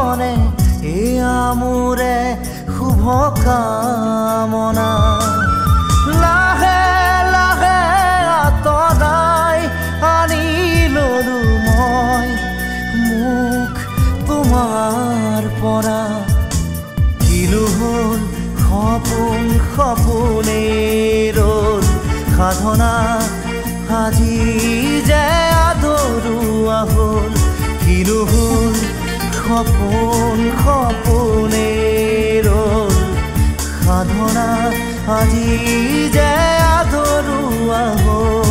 মনে, এয়া মোৰে শুভ কামনা। লাহে লাহে আঁতৰাই আনি ললো মই মোক তোমাৰ পৰা। কিনো হ'ল সপোন সপোনে ৰ'ল, সাধনা আজি যে আধৰুৱা হ'ল। কিনো হ'ল সপোন সপোনে ৰ'ল, সাধনা আজি যে আধৰুৱা হ'ল।